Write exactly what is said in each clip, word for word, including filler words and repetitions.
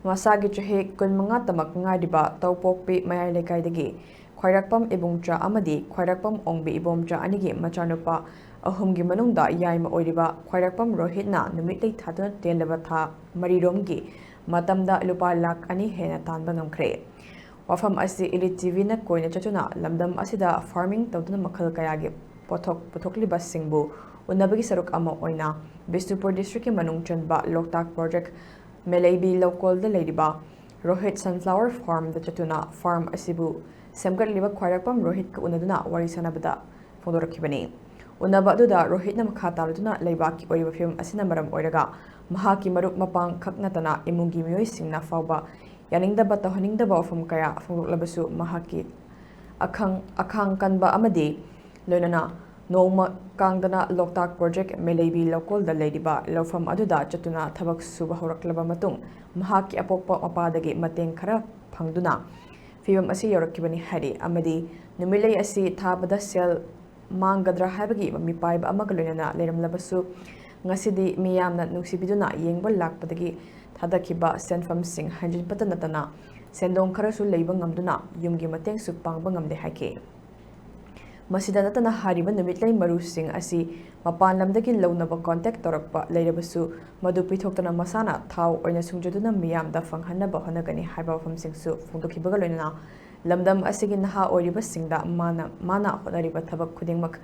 ꯃꯁꯥꯒꯤ ꯆꯍꯤ ꯀꯨꯟꯃꯉꯥ ꯇꯃꯛ ꯉꯥꯏꯔꯤꯕ ꯇꯧꯄꯣꯛꯄꯤ ꯃꯌꯥꯏ ꯂꯩꯀꯥꯏꯗꯒꯤ ꯈ꯭ꯋꯥꯏꯔꯥꯛꯄꯝ ꯏꯕꯨꯡꯆꯥ ꯑꯃꯗꯤ ꯈ꯭ꯋꯥꯏꯔꯥꯛꯄꯝ ꯑꯣꯡꯕꯤ ꯏꯕꯣꯝꯆꯥ ꯑꯅꯤꯒꯤ ꯃꯆꯥꯅꯨꯄꯥ ꯑꯍꯨꯝꯒꯤ ꯃꯅꯨꯡꯗ ꯌꯥꯏꯃ ꯑꯣꯏꯔꯤꯕ ꯈ꯭ꯋꯥꯏꯔꯥꯛꯄꯝ ꯔꯣꯍꯤꯠꯅ ꯅꯨꯃꯤꯠ ꯂꯩ ꯊꯥꯗꯨꯅ ꯇꯦꯟꯂꯕ ꯊꯥ ꯃꯔꯤꯔꯣꯝꯒꯤ ꯃꯇꯝꯗ ꯂꯨꯄꯥ ꯂꯥꯈ ꯑꯅꯤ ꯍꯦꯟꯅ ꯇꯥꯟꯕ ꯉꯝꯈ꯭ꯔꯦ꯫ ꯋꯥꯐꯝ ꯑꯁꯤ ꯏꯂꯤꯠ ꯇꯤꯚꯤꯅ ꯀꯣꯏꯅ ꯆꯠꯇꯨꯅ ꯂꯝꯗꯝ ꯑꯁꯤꯗ farming ꯇꯧꯗꯨꯅ ꯃꯈꯜ ꯀꯌꯥꯒꯤ ꯄꯣꯠꯊꯣꯛ ꯄꯨꯊꯣꯛꯂꯤꯕꯁꯤꯡꯕꯨ ꯎꯅꯕꯒꯤ ꯁꯔꯨꯛ ꯑꯃ ꯑꯣꯏꯅ ꯕꯤꯁꯅꯨꯄꯨꯔ districtꯀꯤ ꯃꯅꯨꯡ ꯆꯟꯕ ꯂꯣꯛꯇꯥꯛ project ꯃꯦꯂꯩꯕꯤ ꯂꯧꯀꯣꯜꯗ ꯂꯩꯔꯤꯕ ꯔꯣꯍꯤꯠ sunflower farmꯗ ꯆꯠꯇꯨꯅ farm ꯑꯁꯤꯕꯨ ꯁꯦꯝꯒꯠꯂꯤꯕ ꯈ꯭ꯋꯥꯏꯔꯥꯛꯄꯝ ꯔꯣꯍꯤꯠꯀ ꯎꯅꯗꯨꯅ ꯋꯥꯔꯤ ꯁꯥꯟꯅꯕꯗ ꯐꯣꯡꯗꯣꯔꯛꯈꯤꯕꯅꯤ꯫ ꯎꯅꯕ ꯑꯗꯨꯗ ꯔꯣꯍꯤꯠꯅ ꯃꯈꯥ ꯇꯥꯔꯗꯨꯅ ꯂꯩꯕꯥꯛꯀꯤ ꯑꯣꯏꯔꯤꯕ ꯐꯤꯕꯝ ꯑꯁꯤꯅ ꯃꯔꯝ ꯑꯣꯏꯔꯒ ꯃꯍꯥꯛꯀꯤ ꯃꯔꯨꯞ ꯃꯄꯥꯡ ꯈꯛ ꯅꯠꯇꯅ ꯏꯃꯨꯡꯒꯤ ꯃꯤꯑꯣꯏꯁꯤꯡꯅ ꯐꯥꯎꯕ ꯌꯥꯅꯤꯡꯗꯕ ꯇꯧꯍꯟꯅꯤꯡꯗꯕ ꯋꯥꯐꯝ ꯀꯌꯥ ꯐꯣꯡꯗꯣꯛꯂꯕꯁꯨ ꯃꯍꯥꯛꯀꯤ ꯑꯈꯪ ꯑꯈꯥꯡ ꯀꯟꯕ ꯑꯃꯗꯤ ꯂꯣꯏꯅꯅ ꯅꯣꯡꯃ ꯀꯥꯡꯗꯅ ꯂꯣꯛꯇꯥꯛ project ꯃꯦꯂꯩꯕꯤ ꯂꯧꯀꯣꯜꯗ ꯂꯩꯔꯤꯕ ꯂꯧꯐꯝ ꯑꯗꯨꯗ ꯆꯠꯇꯨꯅ ꯊꯕꯛ ꯁꯨꯕ ꯍꯧꯔꯛꯂꯕ ꯃꯇꯨꯡ ꯃꯍꯥꯛꯀꯤ ꯑꯄꯣꯛꯄ ꯃꯄꯥꯗꯒꯤ ꯃꯇꯦꯡ ꯈꯔ ꯐꯪꯗꯨꯅ ꯐꯤꯕꯝ ꯑꯁꯤ ꯌꯧꯔꯛꯈꯤꯕꯅꯤ ꯍꯥꯏꯔꯤ꯫ ꯑꯃꯗꯤ ꯅꯨꯃꯤꯠꯂꯩ ꯑꯁꯤ ꯊꯥꯕꯗ ꯁꯦꯜ ꯃꯥꯡꯒꯗ꯭ꯔꯥ ꯍꯥꯏꯕꯒꯤ ꯃꯃꯤꯄꯥꯏꯕ ꯑꯃꯒ ꯂꯣꯏꯅꯅ ꯂꯩꯔꯝꯂꯕꯁꯨ ꯉꯁꯤꯗꯤ ꯃꯤꯌꯥꯝꯅ ꯅꯨꯡꯁꯤꯕꯤꯗꯨꯅ ꯌꯦꯡꯕ ꯂꯥꯛꯄꯗꯒꯤ ꯊꯥꯗꯈꯤꯕ ꯁꯦꯟꯐꯝꯁꯤꯡ ꯍꯟꯖꯤꯟꯕꯇ ꯅꯠꯇꯅ ꯁꯦꯟꯗꯣꯡ ꯈꯔꯁꯨ ꯂꯩꯕ ꯉꯝꯗꯨꯅ ꯌꯨꯝꯒꯤ ꯃꯇꯦꯡꯁꯨ ꯄꯥꯡꯕ ꯉꯝꯂꯦ ꯍꯥꯏꯈꯤ꯫ ꯃꯁꯤꯗ ꯅꯠꯇꯅ ꯍꯥꯏꯔꯤꯕ ꯅꯨꯃꯤꯠꯂꯩ ꯃꯔꯨꯁꯤꯡ ꯑꯁꯤ ꯃꯄꯥꯟ ꯂꯝꯗꯒꯤ ꯂꯧꯅꯕ contact ꯇꯧꯔꯛꯄ ꯂꯩꯔꯕꯁꯨ ꯃꯗꯨ ꯄꯤꯊꯣꯛꯇꯅ ꯃꯁꯥꯅ ꯊꯥꯎ ꯑꯣꯏꯅ ꯁꯨꯡꯖꯗꯨꯅ ꯃꯤꯌꯥꯝꯗ ꯐꯪꯍꯟꯅꯕ ꯍꯣꯠꯅꯒꯅꯤ ꯍꯥꯏꯕ ꯋꯥꯐꯝꯁꯤꯡꯁꯨ ꯐꯣꯡꯗꯣꯛꯈꯤꯕꯒ ꯂꯣꯏꯅꯅ ꯂꯝꯗꯝ ꯑꯁꯤꯒꯤ ꯅꯍꯥ ꯑꯣꯏꯔꯤꯕꯁꯤꯡꯗ ꯃꯥꯅ ꯃꯥꯅ ꯍꯣꯠꯅꯔꯤꯕ ꯊꯕꯛ ꯈꯨꯗꯤꯡꯃꯛ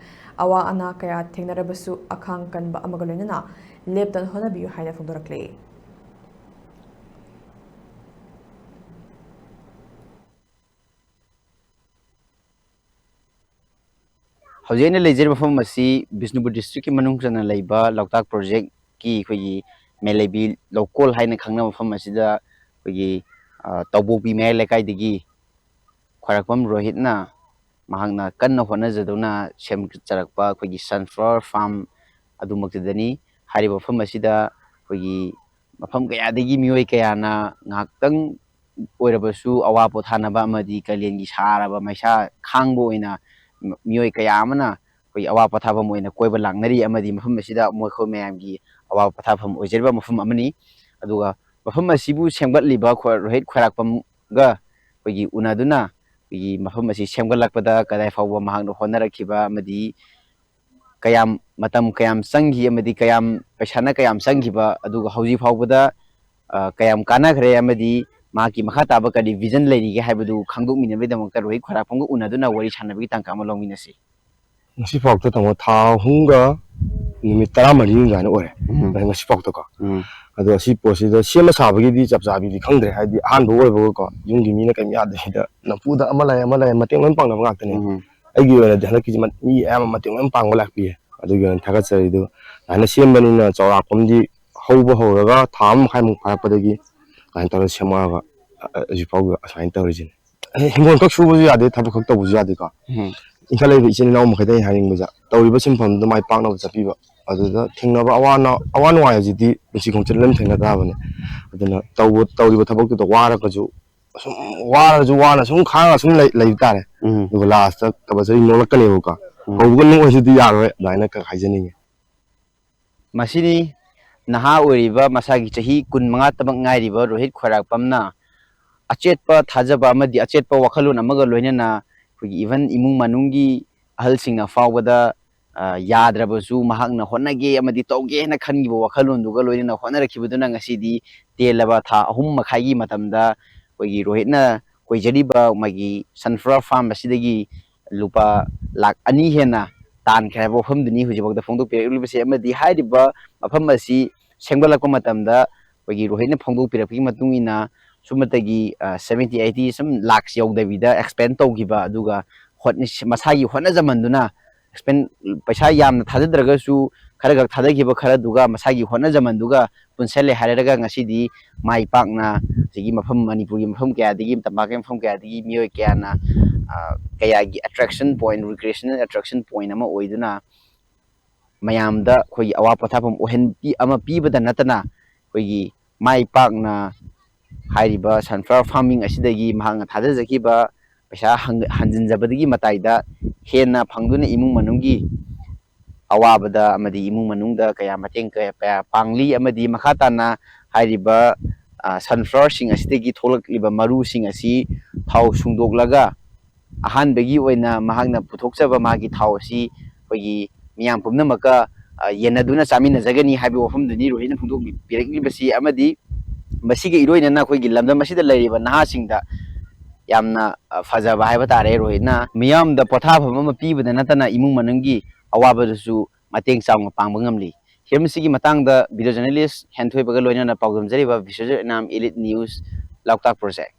ꯑꯋꯥ ꯑꯅꯥ ꯀꯌꯥ ꯊꯦꯡꯅꯔꯕꯁꯨ ꯑꯈꯥꯡ ꯀꯟꯕ ꯑꯃꯒ ꯂꯣꯏꯅꯅ ꯂꯦꯞꯇꯅ ꯍꯣꯠꯅꯕꯤꯌꯨ ꯍꯥꯏꯅ ꯐꯣꯡꯗꯣꯔꯛꯂꯤ꯫ ꯍꯧꯖꯤꯛ ꯑꯩꯅ ꯂꯩꯖꯔꯤꯕ ꯃꯐꯝ ꯑꯁꯤ ꯕꯤꯁꯅꯨꯄꯨꯔ districtꯀꯤ ꯃꯅꯨꯡ ꯆꯟꯅ ꯂꯩꯕ ꯂꯣꯛꯇꯥꯛ projectꯀꯤ ꯑꯩꯈꯣꯏꯒꯤ ꯃꯦꯂꯩꯕꯤ ꯂꯧꯀꯣꯜ ꯍꯥꯏꯅ ꯈꯪꯅꯕ ꯃꯐꯝ ꯑꯁꯤꯗ ꯑꯩꯈꯣꯏꯒꯤ, ꯑ, ꯇꯧꯕꯣꯛꯄꯤ ꯃꯌꯥꯏ ꯂꯩꯀꯥꯏꯗꯒꯤ ꯈ꯭ꯋꯥꯏꯔꯥꯛꯄꯝ ꯔꯣꯍꯤꯠꯅ ꯃꯍꯥꯛꯅ ꯀꯟꯅ ꯍꯣꯠꯅꯖꯗꯨꯅ ꯁꯦꯝꯒꯠꯆꯔꯛꯄ ꯑꯩꯈꯣꯏꯒꯤ sunflower farm ꯑꯗꯨꯃꯛꯇꯗꯅꯤ꯫ ꯍꯥꯏꯔꯤꯕ ꯃꯐꯝ ꯑꯁꯤꯗ ꯑꯩꯈꯣꯏꯒꯤ ꯃꯐꯝ ꯀꯌꯥꯗꯒꯤ ꯃꯤꯑꯣꯏ ꯀꯌꯥꯅ ꯉꯥꯏꯍꯥꯛꯇꯪ ꯑꯣꯏꯔꯕꯁꯨ ꯑꯋꯥ ꯄꯣꯊꯥꯅꯕ ꯑꯃꯗꯤ ꯀꯥꯂꯦꯟꯒꯤ ꯁꯥꯔꯕ ꯃꯩꯁꯥ ꯈꯥꯡꯕ ꯑꯣꯏꯅ ꯃꯤꯑꯣꯏ ꯀꯌꯥ ꯑꯃꯅ ꯑꯩꯈꯣꯏꯒꯤ ꯑꯋꯥ ꯄꯣꯊꯥꯐꯝ ꯑꯣꯏꯅ ꯀꯣꯏꯕ ꯂꯥꯛꯅꯔꯤ ꯑꯃꯗꯤ ꯃꯐꯝ ꯑꯁꯤꯗ ꯃꯈꯣꯏ ꯃꯌꯥꯝꯒꯤ ꯑꯋꯥ ꯄꯣꯊꯥꯐꯝ ꯑꯣꯏꯖꯔꯤꯕ ꯃꯐꯝ ꯑꯃꯅꯤ꯫ ꯑꯗꯨꯒ ꯃꯐꯝ ꯑꯁꯤꯕꯨ ꯁꯦꯝꯒꯠꯂꯤꯕ ꯈꯣ-, ꯔꯣꯍꯤꯠ ꯈ꯭ꯋꯥꯏꯔꯥꯛꯄꯝꯒ ꯑꯩꯈꯣꯏꯒꯤ ꯎꯅꯗꯨꯅ, ꯑꯩꯈꯣꯏꯒꯤ ꯃꯐꯝ ꯑꯁꯤ ꯁꯦꯝꯒꯠꯂꯛꯄꯗ ꯀꯗꯥꯏ ꯐꯥꯎꯕ ꯃꯍꯥꯛꯅ ꯍꯣꯠꯅꯔꯛꯈꯤꯕ ꯑꯃꯗꯤ ꯀꯌꯥꯝ, ꯃꯇꯝ ꯀꯌꯥꯝ ꯆꯪꯈꯤ ꯑꯃꯗꯤ ꯀꯌꯥꯝ, ꯄꯩꯁꯥꯅ ꯀꯌꯥꯝ ꯆꯪꯈꯤꯕ, ꯑꯗꯨꯒ ꯍꯧꯖꯤꯛ ꯐꯥꯎꯕꯗ, ꯑ, ꯀꯌꯥꯝ ꯀꯥꯟꯅꯈ꯭ꯔꯦ ꯑꯃꯗꯤ ꯃꯍꯥꯛꯀꯤ ꯃꯈꯥ ꯇꯥꯕ ꯀꯔꯤ vision ꯂꯩꯔꯤꯒꯦ ꯍꯥꯏꯕꯗꯨ ꯈꯪꯗꯣꯛꯃꯤꯟꯅꯕꯒꯤꯗꯃꯛꯇ ꯔꯣꯍꯤꯠ ꯈ꯭ꯋꯥꯏꯔꯥꯛꯄꯝꯒ ꯎꯅꯗꯨꯅ ꯋꯥꯔꯤ ꯁꯥꯟꯅꯕꯒꯤ ꯇꯥꯟꯖꯥ ꯑꯃ ꯂꯧꯃꯤꯟꯅꯁꯤ꯫ ꯉꯁꯤ ꯐꯥꯎꯗ ꯇꯥꯃꯣ ꯊꯥ ꯑꯍꯨꯝꯒ ꯅꯨꯃꯤꯠ ꯇꯔꯥꯃꯔꯤ ꯑꯗꯨꯃꯥꯏꯅ ꯑꯣꯏꯔꯦ꯫ ꯎꯝ꯫ ꯉꯁꯤ ꯐꯥꯎꯗꯀꯣ꯫ ꯎꯝ꯫ ꯑꯗꯣ ꯑꯁꯤ ꯄꯣꯠꯁꯤꯗ ꯁꯦꯝꯕ ꯁꯥꯕꯒꯤꯗꯤ ꯆꯞ ꯆꯥꯕꯤꯗꯤ ꯈꯪꯗ꯭ꯔꯦ, ꯍꯥꯏꯗꯤ ꯑꯍꯥꯟꯕ ꯑꯣꯏꯕꯒꯀꯣ, ꯌꯨꯝꯒꯤ ꯃꯤꯅ ꯀꯩꯝ ꯌꯥꯗ꯭ꯔꯤꯉꯩꯗ ꯅꯝꯐꯨꯗ ꯑꯃ ꯂꯩ ꯑꯃ ꯂꯩ ꯃꯇꯦꯡ ꯂꯣꯏ ꯄꯥꯡꯅꯕ ꯉꯥꯛꯇꯅꯦ꯫ ꯎꯝ꯫ ꯑꯩꯒꯤ ꯑꯣꯏꯅꯗꯤ ꯍꯟꯗꯛꯀꯤꯁꯤ ꯃ-, ꯃꯤ ꯑꯌꯥꯝꯕ ꯃꯇꯦꯡ ꯂꯣꯏ ꯄꯥꯡꯕ ꯂꯥꯛꯄꯤꯌꯦ꯫ ꯑꯗꯨꯒꯤ ꯑꯣꯏꯅ ꯊꯥꯒꯠꯆꯔꯤ꯫ ꯑꯗꯨꯒ ꯑꯗꯨꯃꯥꯏꯅ ꯁꯦꯝꯕꯅꯤꯅ ꯆꯥꯎꯔꯥꯛꯄ ꯑꯃꯗꯤ ꯍꯧꯕ ꯍꯧꯔꯒ ꯊꯥ ꯑꯃ ꯃꯈꯥꯏꯃꯨꯛ ꯐꯥꯔꯛꯄꯗꯒꯤ ꯑꯗꯨꯃꯥꯏꯅ ꯇꯧꯔꯒ ꯁꯦꯝꯃꯛꯑꯒ, ꯑ, ꯑ, ꯍꯧꯖꯤꯛ ꯐꯥꯎꯕ ꯑꯁꯨꯃꯥꯏꯅ ꯇꯧꯔꯤꯁꯤꯅꯦ꯫ ꯑꯦ, ꯍꯤꯡꯒꯣꯜ ꯈꯛ ꯁꯨꯕꯁꯨ ꯌꯥꯗꯦ, ꯊꯕꯛ ꯈꯛ ꯇꯧꯕꯁꯨ ꯌꯥꯗꯦꯀꯣ꯫ ꯎꯝ꯫ ꯏꯟꯈꯠꯂꯛꯏꯕ ꯏꯆꯤꯜ ꯏꯅꯥꯎ ꯃꯈꯩꯗ ꯑꯩꯅ ꯍꯥꯏꯅꯤꯡꯕꯁꯦ, ꯇꯧꯔꯤꯕ ꯁꯤꯟꯐꯝꯗꯨꯗ ꯃꯥꯏ ꯄꯥꯛꯅꯕ ꯆꯠꯄꯤꯕ꯫ ꯑꯗꯨꯗ ꯊꯦꯡꯅꯕ ꯑꯋꯥ ꯅ-, ꯑꯋꯥ ꯅꯨꯡꯉꯥꯏ ꯑꯁꯤꯗꯤ ꯄꯨꯟꯁꯤ ꯈꯣꯡꯆꯠ ꯑꯗꯨꯝ ꯊꯦꯡꯅ ꯇꯥꯕꯅꯦ꯫ ꯑꯗꯨꯅ ꯇꯧꯕ, ꯇꯧꯔꯤꯕ ꯊꯕꯛꯇꯨꯗ ꯋꯥꯔꯒꯁꯨ, ꯁꯨꯝ ꯋꯥꯔꯁꯨ ꯋꯥꯅ ꯁꯨꯝ ꯈꯥꯡꯉ ꯁꯨꯝ ꯂꯩ-, ꯂꯩꯕ ꯇꯥꯔꯦ꯫ ꯎꯝ꯫ ꯑꯗꯨꯒ last ꯇ compulsory ꯅꯣꯛꯂꯛꯀꯅꯦꯕꯀꯣ꯫ ꯎꯝ꯫ ꯍꯧꯕꯒ ꯅꯣꯛꯑꯁꯤꯗꯤ ꯌꯥꯔꯣꯏ, ꯑꯗꯨꯃꯥꯏꯅ ꯈꯛ ꯍꯥꯏꯖꯅꯤꯡꯉꯤ꯫ ꯃꯁꯤꯅꯤ ꯅꯍꯥ ꯑꯣꯏꯔꯤꯕ, ꯃꯁꯥꯒꯤ ꯆꯍꯤ ꯀꯨꯟꯃꯉꯥ ꯇꯃꯛ ꯉꯥꯏꯔꯤꯕ ꯔꯣꯍꯤꯠ ꯈ꯭ꯋꯥꯏꯔꯥꯛꯄꯝꯅ ꯑꯆꯦꯠꯄ ꯊꯥꯖꯕ ꯑꯃꯗꯤ ꯑꯆꯦꯠꯄ ꯋꯥꯈꯜꯂꯣꯟ ꯑꯃꯒ ꯂꯣꯏꯅꯅ, ꯑꯩꯈꯣꯏꯒꯤ even ꯏꯃꯨꯡ ꯃꯅꯨꯡꯒꯤ ꯑꯍꯜꯁꯤꯡꯅ ꯐꯥꯎꯕꯗ, ꯑ, ꯌꯥꯗ꯭ꯔꯕꯁꯨ ꯃꯍꯥꯛꯅ ꯍꯣꯠꯅꯒꯦ ꯑꯃꯗꯤ ꯇꯧꯒꯦ ꯍꯥꯏꯅ ꯈꯟꯈꯤꯕ ꯋꯥꯈꯜꯂꯣꯟꯗꯨꯒ ꯂꯣꯏꯅꯅ ꯍꯣꯠꯅꯔꯛꯈꯤꯕꯗꯨꯅ ꯉꯁꯤꯗꯤ ꯇꯦꯜꯂꯕ ꯊꯥ ꯑꯍꯨꯝ ꯃꯈꯥꯏꯒꯤ ꯃꯇꯝꯗ ꯑꯩꯈꯣꯏꯒꯤ ꯔꯣꯍꯤꯠꯅ ꯀꯣꯏꯖꯔꯤꯕ ꯃꯥꯒꯤ sunflower farm ꯑꯁꯤꯗꯒꯤ ꯂꯨꯄꯥ ꯂꯥꯈ ꯑꯅꯤ ꯍꯦꯟꯅ ꯇꯥꯟꯈ꯭ꯔꯦ ꯍꯥꯏꯕ ꯋꯥꯐꯝꯗꯨꯅꯤ ꯍꯧꯖꯤꯛꯐꯥꯎꯗ ꯐꯣꯡꯗꯣꯛꯄꯤꯔꯛꯂꯤꯕꯁꯦ꯫ ꯑꯃꯗꯤ ꯍꯥꯏꯔꯤꯕ ꯃꯐꯝ ꯑꯁꯤ ꯁꯦꯝꯒꯠꯂꯛꯄ ꯃꯇꯝꯗ ꯑꯩꯈꯣꯏꯒꯤ ꯔꯣꯍꯤꯠꯅ ꯐꯣꯡꯗꯣꯛꯄꯤꯔꯛꯄꯒꯤ ꯃꯇꯨꯡ ꯏꯟꯅ ꯁꯨꯞꯅꯇꯒꯤ, ꯑ, seventy, eighty ꯁꯨꯝ ꯂꯥꯛꯁ ꯌꯧꯗꯕꯤꯗ expend ꯇꯧꯈꯤꯕ, ꯑꯗꯨꯒ ꯍꯣꯠꯅ-, ꯃꯁꯥꯒꯤ ꯍꯣꯠꯅꯖꯃꯟꯗꯨꯅ expend, ꯄꯩꯁꯥ ꯌꯥꯝꯅ ꯊꯥꯗꯗ꯭ꯔꯒꯁꯨ ꯈꯔ ꯈꯛ ꯊꯥꯗꯈꯤꯕ ꯈꯔꯗꯨꯒ ꯃꯁꯥꯒꯤ ꯍꯣꯠꯅꯖꯃꯟꯗꯨꯒ ꯄꯨꯟꯁꯤꯜꯂꯦ ꯍꯥꯏꯔꯒ ꯉꯁꯤꯗꯤ ꯃꯥꯏ ꯄꯥꯛꯅ ꯁꯤꯒꯤ ꯃꯐꯝ, ꯃꯅꯤꯄꯨꯔꯒꯤ ꯃꯐꯝ ꯀꯌꯥꯗꯒꯤ, ꯇꯝꯄꯥꯛꯀꯤ ꯃꯐꯝ ꯀꯌꯥꯗꯒꯤ ꯃꯤꯑꯣꯏ ꯀꯌꯥꯅ, ꯑ, ꯀꯌꯥꯒꯤ attraction point, recreational attraction point ꯑꯃ ꯑꯣꯏꯗꯨꯅ ꯃꯌꯥꯝꯗ ꯑꯩꯈꯣꯏꯒꯤ ꯑꯋꯥ ꯄꯣꯊꯥꯐꯝ ꯑꯣꯏꯍꯟ-, ꯄꯤ-, ꯑꯃ ꯄꯤꯕꯗ ꯅꯠꯇꯅ ꯑꯩꯈꯣꯏꯒꯤ ꯃꯥꯏ ꯄꯥꯛꯅ ꯍꯥꯏꯔꯤꯕ sunflower farming ꯑꯁꯤꯗꯒꯤ ꯃꯍꯥꯛꯅ ꯊꯥꯗꯖꯈꯤꯕ ꯄꯩꯁꯥ ꯍꯪ-, ꯍꯟꯖꯤꯟꯖꯕꯗꯒꯤ ꯃꯇꯥꯏꯗ ꯍꯦꯟꯅ ꯐꯪꯗꯨꯅ ꯏꯃꯨꯡ ꯃꯅꯨꯡꯒꯤ ꯑꯋꯥꯕꯗ ꯑꯃꯗꯤ ꯏꯃꯨꯡ ꯃꯅꯨꯡꯗ ꯀꯌꯥ ꯃꯇꯦꯡ ꯀꯌꯥ, ꯀꯌꯥ ꯄꯥꯡꯂꯤ ꯑꯃꯗꯤ ꯃꯈꯥ ꯇꯥꯅ ꯍꯥꯏꯔꯤꯕ ꯁꯟꯐ꯭ꯂꯥꯋꯔꯁꯤꯡ ꯑꯁꯤꯗꯒꯤ ꯊꯣꯛꯂꯛꯂꯤꯕ ꯃꯔꯨꯁꯤꯡ ꯑꯁꯤ ꯊꯥꯎ ꯁꯨꯡꯗꯣꯛꯂꯒ, ꯑꯍꯥꯟꯕꯒꯤ ꯑꯣꯏꯅ ꯃꯍꯥꯛꯅ ꯄꯨꯊꯣꯛꯆꯕ ꯃꯥꯒꯤ ꯊꯥꯎ ꯑꯁꯤ ꯑꯩꯈꯣꯏꯒꯤ ꯃꯤꯌꯥꯝ ꯄꯨꯝꯅꯃꯛꯀ ꯌꯦꯟꯅꯗꯨꯅ ꯆꯥꯃꯤꯟꯅꯖꯒꯅꯤ ꯍꯥꯏꯕ ꯋꯥꯐꯝꯗꯨꯅꯤ ꯔꯣꯍꯤꯠꯅ ꯐꯣꯡꯗꯣꯛꯄꯤꯔꯛꯂꯤꯕꯁꯤ꯫ ꯑꯃꯗꯤ ꯃꯁꯤꯒ ꯏꯔꯣꯏꯅꯅ ꯑꯩꯈꯣꯏꯒꯤ ꯂꯝꯗꯝ ꯑꯁꯤꯗ ꯂꯩꯔꯤꯕ ꯅꯍꯥꯁꯤꯡꯗ ꯌꯥꯝꯅ ꯐꯖꯕ ꯍꯥꯏꯕ ꯇꯥꯔꯦ, ꯔꯣꯍꯤꯠꯅ ꯃꯤꯌꯥꯝꯗ ꯄꯣꯊꯥꯐꯝ ꯑꯃ ꯄꯤꯕꯗ ꯅꯠꯇꯅ ꯏꯃꯨꯡ ꯃꯅꯨꯡꯒꯤ ꯑꯋꯥꯕꯗꯨꯁꯨ ꯃꯇꯦꯡ ꯆꯥꯎꯅ ꯄꯥꯡꯕ ꯉꯝꯂꯤ꯫ ꯍꯤꯔꯝꯁꯤꯒꯤ ꯃꯇꯥꯡꯗ video journalist ꯍꯦꯟꯊꯣꯏꯕꯒ ꯂꯣꯏꯅꯅ ꯄꯥꯎꯗꯝꯖꯔꯤꯕ ꯕꯤꯁ꯭ꯋꯖꯤꯠ ꯏꯅꯥꯝ, Elite News, ꯂꯣꯛꯇꯥꯛ Project꯫